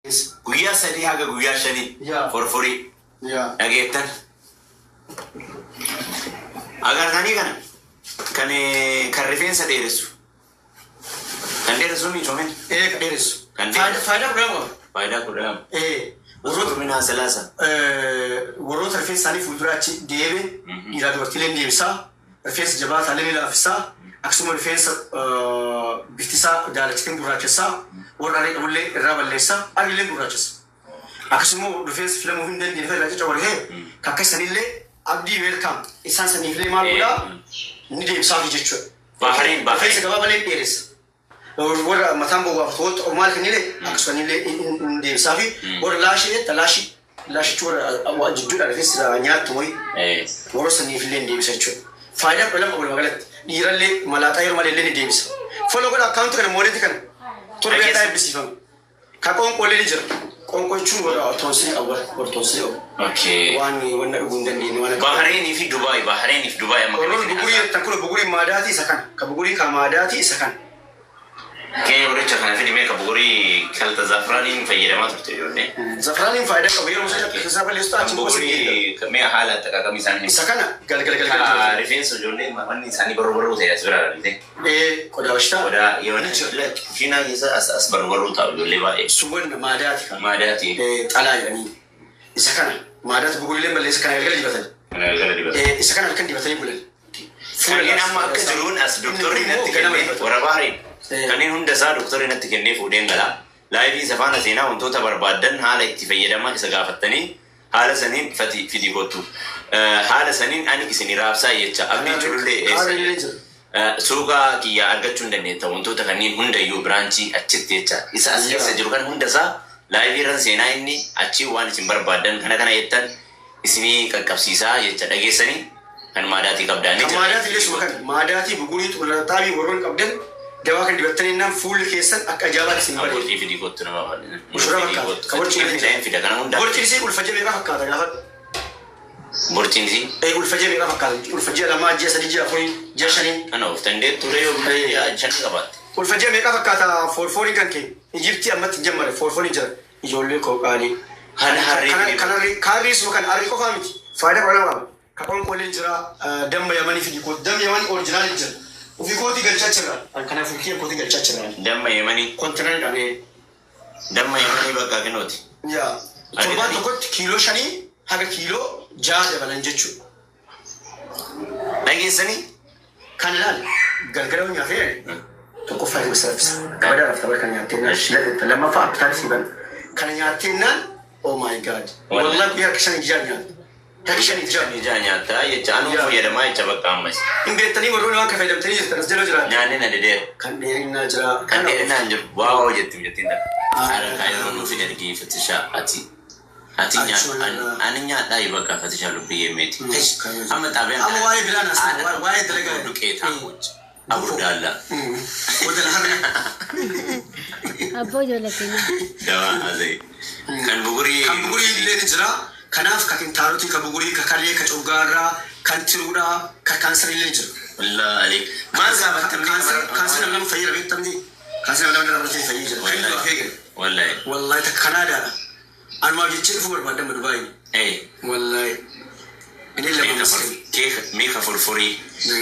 Guyyaa 3 haga guyyaa 5 forforii dhageettan. Agartanii kana kan kan rifeensa dheeressu. Kan dheeressu miicoomin. Ee, ka dheeressu. Kan Faayidaa dheeressu. Faayidaa 12 qaba. Faayidaa 12. Ee, warroota Minaa salaasa. Warroota rifeensa isaanii fuuldura achi deebe, dhiiraa dubartiilee ni deebisaa, rifeensa jabaa taalee ni laaffisaa, akkasuma rifeensa bifti isaa daalachiteen gurraachessaa, warra arrii qabullee irraa balleessaa, arriillee gurraachessa. Akkasuma rifeensa filamuu hin dandeenye irraa caccabaree kakka sanillee abdii welcome isaan saniifillee maal godhaa, ni deebisaafi jechuudha. Bahrain, Bahrain. Rifeensa gabaaballee ni dheeressa. Warra mataan bowwaafatu wanta maal kennile akkasumallee ni deebisaafi. Warra laashii jetta, laashii laashichi warra waa jidduudha rifeensi irraa nyaattu wayi warra saniifillee ni deebisa jechuudha. Faayidaa 12 walumaa galatti dhiirallee malaaxaa yeroo malee illee ni deebisa. Follow godha akkaawunti kana, mooleeti kana torbee Dhageessa. eebbisiifame. Ka qoonqoolee ni jira. Qoonqoo jechuun warra tonsilii qabu, warra tonsilii qabu. Waan wanna dhuguu hin dandeenye waan akka. Bahreenii fi Dubaay, Bahreenii fi Dubaay amma Warroonni bugurii jettan kun bugurii maadaatii isa kana. Ka bugurii ka maadaatii isa kana. Kee horicha kana fidimee ka bugurii kalta zafraaniin fayyadamaa turte ijoollee. Zafraaniin faayidaa qabu yeroo sana keessaa balleessu Kan achi boosa geedda. bugurii mi'a haala axaqaqamii isaanii. Isa kana galgala galgala Ka dibatan. rifeensa ijoollee manni isaanii barruu barruu ta'e as bira argite. Ee, qodaa bashitaa. Qodaa yoo kushiinaa keessa as as barruu barruu taa'u ijoollee baay'ee. Suwwan maadaati kan. Maadaati. Ee, xalaa jedhanii. Isa kana maadaati buguriileen balleessa, kana galgala dibatan. Kana galgala dibatan. Ee, isa kana halkan dibatanii bulan. Fuula Kanneen amma akka jiruun as doktorri Inni kun natti immoo ganama kennee dibatan. warra Baahriin. Kanneen hunda isaa doktorri natti kennee fuudheen gala. Live isa faana seenaa, wantoota barbaaddan haala itti fayyadama isa gaafattanii haala saniin fati fidii kottu. Haala saniin ani isin raabsaa jecha. Abdii culullee eessa Haarri illee jira. Suuqa kiyyaa argachuu hin dandeetta wantoota kanneen hundayyuu branch achitti jecha. Isa as keessa jiru kan hunda isaa live irran seenaa, inni achi waan isin barbaaddan kana kana jettan isinii qaqqabsiisaa jecha. Dhageessanii, kan maadaatii qabdaa ni Kan jira. maadaatii illee suma kana. Maadaatii bugurii xurraaxaabii warroonni qabdan dawaa kan dibattanii naan fuulli keessan akka ajaa'ibaatti isin bareeda. Borcii fidii kottu nama. Mushuraa fakkaata. Ka borcii illee jira. Fida kana hunda. Borciin isii ulfa ji'a meeqa fakkaata gaafadhu. Borciin isii. Ee, ulfa ji'a meeqa fakkaata? Ulfa ji'a 2, ji'a 3, ji'a 4, ji'a 5. Kana of dandeettu turee yoo ji'a 5 qabaatte. Ulfa ji'a meeqa fakkaata foolfooliin kan kee? Ijiptii ammatti hin jammare foolfooliin jira. Ijoollee koo qaalii. Kan harree Kan fidii. kan harrii kaarrii suma kana harrii qofaa miti. Faayidaa 12 qaba. Ka qoonqooleen jira, damma Yamanii fidi koo, damma Yamanii original jira. Ofii kootii galchaa jira. An kanaaf ofii kootii galchaa jira. Damma Yemanii. Kontinariidhaan ee. Damma Yemanii bakka kinooti. Yaa. Torbaan tokkotti kiiloo 5 haga kiiloo 6 dabalan jechuudha. Dhageessanii? Kan ilaal galgala yoo nyaatee tokkoffaa hirriba si raffisa. Kabadaa rafta bara kana nyaattee naan. Lammaffaa appetite si bana. Kana nyaattee naan, oh my God. Wallahi guyyaa harka shanii ja'a nyaatta. Harka shanii ja'a. Ijaa nyaattaa jecha anuu fayyadamaa jecha bakka ammas. Hin beektanii warroonni waan kana fayyadamtanii jirtan as jala jiraatan. Nyaanni na dideera. Kan dheerinnaa jira. Kan dheerinaa hin jiru. Waa jetti jettiin takka. Harkaa yeroo nuuf ergii fatishaa ati. Ati nyaadha. Ani nyaadhaa bakka fatishaa lubbiyyee meeti. Amma xaabiyaan. Amma waa'ee biraan as waa'ee dalagaa. Duqeetaa hojii. Aburdaallaa. Wadala harree. Abboo ijoollee keenya. Dawaa azee. Kan bugurii. Kan bugurii illee ni jira. Kanaaf ka kintaarotii, ka bugurii, ka kalee, ka coggaarraa, kan tiruudhaa, ka kaansarii illee ni jira. Wallaahi. Maal gaafattamni? Kaansar nama fayyada beektamni. Kaansar nama nama ta'e fayyee jira. Kan du'aa feegan. Wallaahi. Wallaahi takka Kanaadaadha. Anumaaf jechee dhufuu barbaadama Dubaayi. Wallaahi. Inni lama miskiin. Meeka forforii.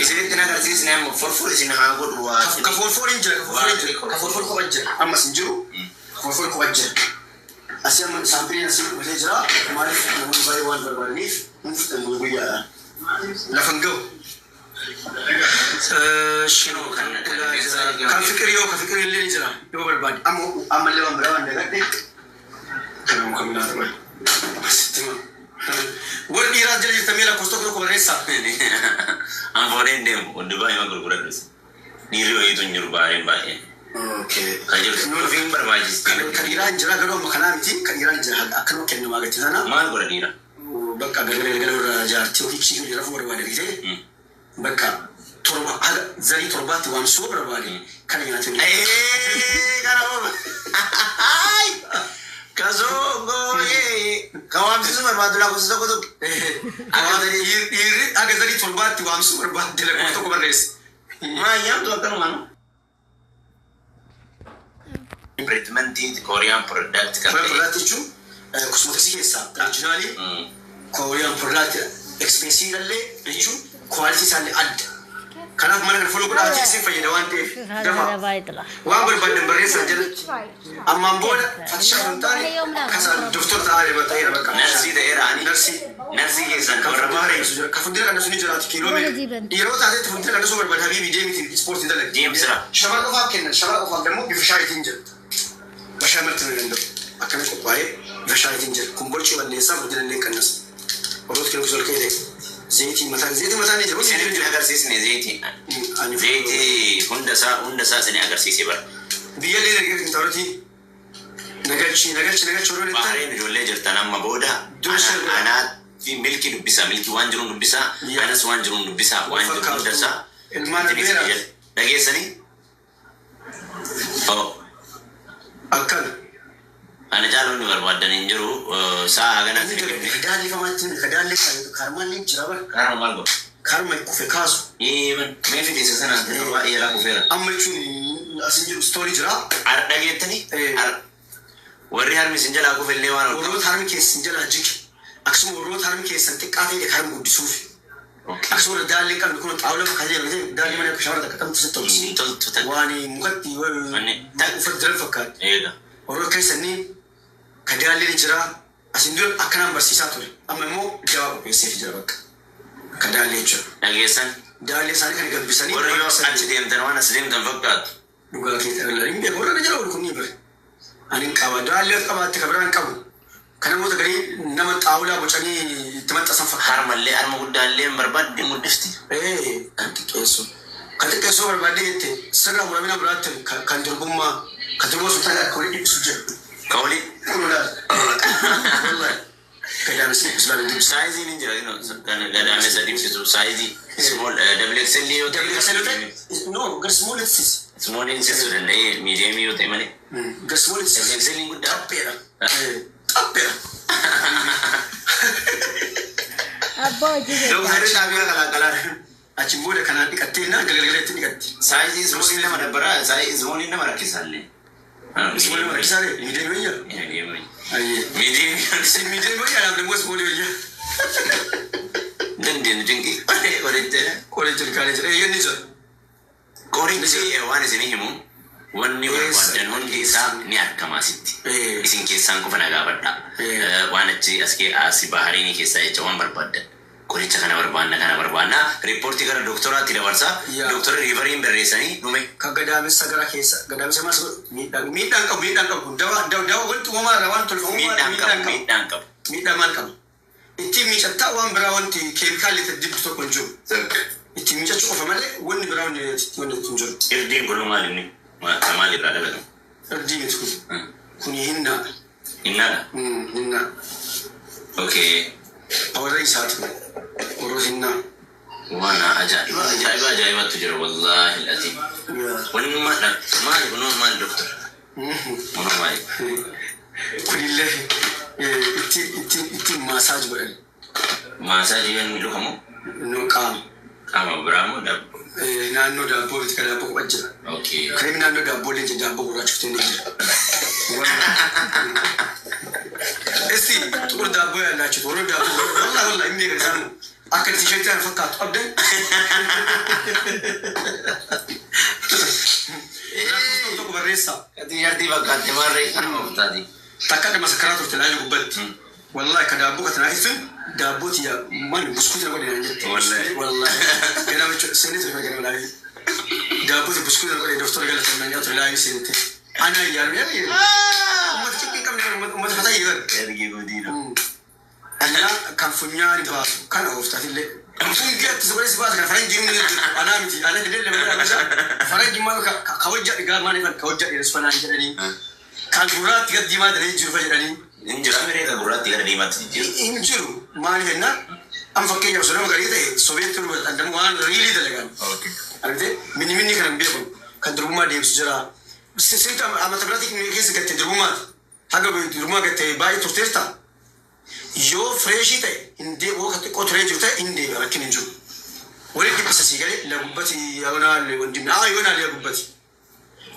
Isinitti na agarsiisne amma forfor isin haa godhu waa. Ka forforiin jira, ka forforiin jira, ka forfor kopha jira. Ammas hin jiru. Ka forfor kopha jira. Asii amma saampiliin asii dhumatee jira. Maaliif namoonni baay'ee waan barbaadaniif hin fudhan guyyaadhaan. Lafa hin gahu. Shinoo kan Kan fiqirii yoo ka fiqirii illee ni jira yoo barbaade. Amma ammallee waan biraa waan dagadhe. Kanamu kam naa ta'e. Asitti hima. Warri dhiiraa jala jirtan mee lakkoofsa tokko tokko barreessaa. An foonee hin deemu. Dubaay ma gurguradhus. Dhiirri wayiitu hin jiru baay'een baay'ee. Kan jiru ofiin barbaachisti. Kan dhiiraa hin jira garuu amma kanaa miti, kan dhiiraa hin jira akkanuma kennamaa gatti sana. Maal godha dhiira? Bakka galgala galgala warra jaartii ofii ciisuu jira rafuu barbaade argitee bakka 7 haga zarii 7tti waamsuu barbaade kana nyaatee. Kana ooma. Kasoo gooyee. Kan waamsisuu barbaadu lakkoofsa tokko tokko. Dhiirri haga zarii 7tti waamsuu barbaade lakkoofsa tokko barreesse. Maa nyaamtu akkanuma no? Treatmentii Korean product kan Korean ta'e. Product jechuun cosmeticsii keessaa originalii Korean product expensive illee jechuun quality isaallee adda. Kanaaf mana kana follow godhaatii isin fayyada waan ta'eef dafa waan barbaadan barreessaa jalatti. Ammaan booda fatishaa hin taane kasaan doktor ta'aa deema ta'eera bakka. Narsii ta'eera ani. Narsii. Narsii keessan Kan warra fuuldura Bahareen. qannasu jira. Kan fuuldura qannasu ni jiraatu kiiloo Warra meeqa. jiban. Yeroo taatetti fuuldura qannasuu barbaada habiibi deemiti ispoortii dalagi. Deemsira. Shamara qofaaf kennan. Shamara qofaaf immoo bifa shaayitiin jira. Bashaa marti ni danda'u. Akkana qophaa'ee bifa shaayitiin jira. Kun borcii balleessaa guddina illee qannasa. Warroota kiiloo ol ka'ee ta'e. Zeetii mataa ni jira. Isinitti hin agarsiisne zeetii. Ani Zeetii hunda isaa isin agarsiise bara. Biyya illee nagalchi taa'uuti. Nagalchi nagalchi nagalchi warroonni ta'an. Bahareen ijoollee jirtan amma booda Dursa anaa fi milki dubbisaa, milki waan jiruun dubbisaa, Yaa. anas waan jiruun dubbisaa, waan jiru Fakkaatu. hunda isaa. Ilmaan Isin beeraa. Dhageessanii? Oh, Akkana. ana caalonni barbaadan hin jiru. Sa'a hagana Inni jira. Kadaalli famaatti kadaalli karmaan ni jira bara. Karma maal godhu? Karma kufe kaasu. Eeban, mee fide isa sana baay'ee jalaa kufeera. Amma jechuun asin jiru story jira. Ar dhageettanii? Eh. Ar warri harmi isin jalaa kufe illee waan ol Warroota harmi keessan jalaa jige. Akkasuma warroota harmi keessan xiqqaa ta'e harmi guddisuuf. Akkasuma warra daallee qabnu kun xaawula fakkaatee jiru daallee mana akka shamara takka kamtu sitti tolchi. Hin toltu takka. Waan mukatti Wanni uffata jiran fakkaatti. Eega. Warroota keessanii ka daallee ni jira. Asin dura akkanaan barsiisaa ture. Amma immoo dawaa qopheesseef jira bakka. Ka daallee jechuudha. Dhageessan. Daallee isaanii kan gabbisanii. Warri yoo achi deemtan waan as deemtan fakkaatu. Dhugaa keessa hin beeku. Warra jala oolu kun ni bare. Ani hin qaba. Daallee qabaatte ka biraa hin qabu. Kan namoota garii nama xaawulaa bocanii itti maxxansan fakkaata. Harmallee harma guddaallee hin barbaadde guddifti. Ee, kan xiqqeessu. Kan xiqqeessuu barbaadde jette sirraa muramina biraatti kan durbummaa kan durbummaa sun taate akka walii dhiphisu jira. Ka olii. Kun olaal. Wallahi. Gadaamessi dhiphisu laala dhiphisu. Sizeiin hin jira kan gadaamessa dhiphisu sizeii. Small double XL yoo ta'e. Double XL yoo ta'e no gar small itsis. Small hin danda'ee medium yoo ta'e malee. Gar small itsis. Double XL guddaa. Xapheedha. Xapheedha. Abbaa hojii keessaa. Dooktarri Shaafiyaa kalaaqalaa. Achiin booda kanaan dhiqattee na galgaleetti dhiqatti. Sizeii small nama dabbaraa sizeii small nama rakkisallee. Small nama rakkisaalee medium wayya. Ayyee. Medium. Isin medium wayya anaaf immoo small wayya. Dandeenyu dinqii. Qoricha. Qoricha ilkaanii jira. Eeyyee ni jira. Qorichi waan isinii himu wanni barbaadan hundi isaa ni argama asitti. Isin keessaan qofa na gaafadha. Waan achi as asi Bahariinii keessaa jecha waan barbaaddan. Qoricha kana barbaanna kana barbaanna reportii gara doktoraatti dabarsaa. Doktorri referiin barreessanii dhume. Kan gadaamessa gara keessa gadaamessa maas miidhaan miidhaan qabu miidhaan qabu dawa dawa wanti uumamaa irraa waan tolfamu Miidhaan qabu miidhaan qabu. Miidhaa maal qabu? Ittiin miicattaa waan biraa wanti keemikaalli itti dibdu tokko hin jiru. Ittiin miicachuu qofa malee wanni biraa wanti wanti hin jiru. Irdiin kun maal inni? Maal irraa dalagamu? Irdii miti kun. Kun hinnaa. Hinnaadha. Hinnaa. Okay. Warra isaati kun. Warra hinnaa. Waan ajaa'iba ajaa'iba ajaa'ibatu jira wallaahi alazim. Wanni maal maali kunoo maal doktor? Kunoo maali? Kunillee ittiin ittiin ittiin massage godhan. Massageii kan lukamu No qaama. Qaama biraa moo daabboo? Naannoo daabboo miti kan daabboo qofa jira. Okay. Kireemi naannoo daabboo illee jira daabboo gurraacha ni jira. እስቲ ጥቁር ዳቦ ያላችሁት ወሮ ዳቦ ወላ ወላ የሚገዛ ነው akka tiishartii kana fakkaatu qabdan. Lakkoofsa tokko barreessaa. Tiishartii fakkaatte maarree kanuma uffataati. Takka dhama sakkaraa turte laayila gubbatti. Wallahi ka daabboo katanaa ifin daabboo tiyya maal buskuutii na godhe naan jette. Wallahi. Wallahi. Ganama jechuudha seenee ture ganama laayii. Daabboo tiyya buskuutii na godhe doktora galatan naan nyaatu laayii seente. Ana yaalu yaa uummata xiqqii qabne uummata fataa yeeran. Ergi gudiidha. እና kan funyaani baasu kan ooftatillee. Fungeetti si godhe si baasa kan faranjii inni jedhu anaa miti ana illee lama dha faranjii maal ka hojja dhigaa maal kan ka hojja dheeressu fanaan jedhanii kan gurraatti gad diimaa jedhanii jiru fa jedhanii. Hin jira miree kan gurraatti gara diimaatti jijjiiru. Hin jiru maaliif jennaan an fakkeenyaaf osoo nama garii ta'e sobeetti dalagan waan riilii dalagan. Argitee mini mini kan hin beeku kan durbummaa deemsu jira. Sirriitti amata biraatti keessa gattee durbummaati. Haga durbummaa gattee baay'ee turteerta. Yoo freshii ta'e hin deebi'u kan xiqqoo turee jiru ta'e hin deebi'a rakkin hin jiru. Walitti dhiphisa sii galee la gubbati yoonaa wandimni haa yoonaa lee gubbati.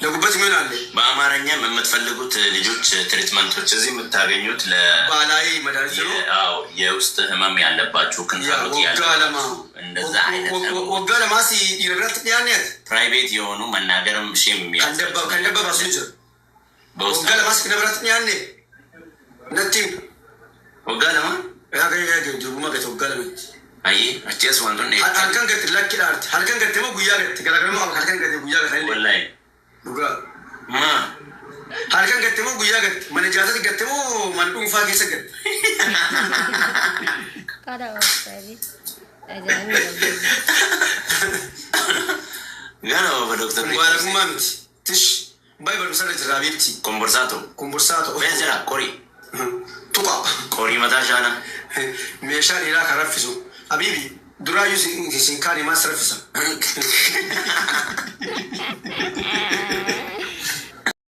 ለጉበት ይሆናል። በአማርኛም የምትፈልጉት ልጆች treatment ኦች እዚህ የምታገኙት ባህላዊ መድኃኒት ነው። አዎ፣ የውስጥ ህመም ያለባችሁ፣ ክንታሮት Waggaa lama ያለባችሁ፣ እንደዛ አይነት Waggaa lamaas dhiira biratti dhiyaanneet Private የሆኑ መናገርም shame Kan dabba baasu ni jira. በውስጥ Waggaa lamaas dhiira biratti dhiyaanne natti himu. Waggaa 2. Durbummaa gate waggaa lamatti. አይ አቺስ wantoonni Halkan gate lakki dhaarte. Halkan gate moo guyyaa gate? Garaagarummaa qaba. Halkan gate guyyaa gate illee. Wallahi. Dhugaa. Maa Halkan gatte moo guyyaa gatte? Mana ijaarsaatti gatte moo mana dhuunfaa keessa gatte? Qara ooftaanii ajaa'iba. Gana ofa doktor. Kun baalagummaa miti. Tish. Baay'ee barumsa irra jira beekti. Komborsaatu. Komborsaa ta'u. Beenzira qorii. Tuqa. Qorii mataa shaana. Meeshaa dhiiraa kan raffisu. Habiibi, duraayyuu sin kaane maas raffisa.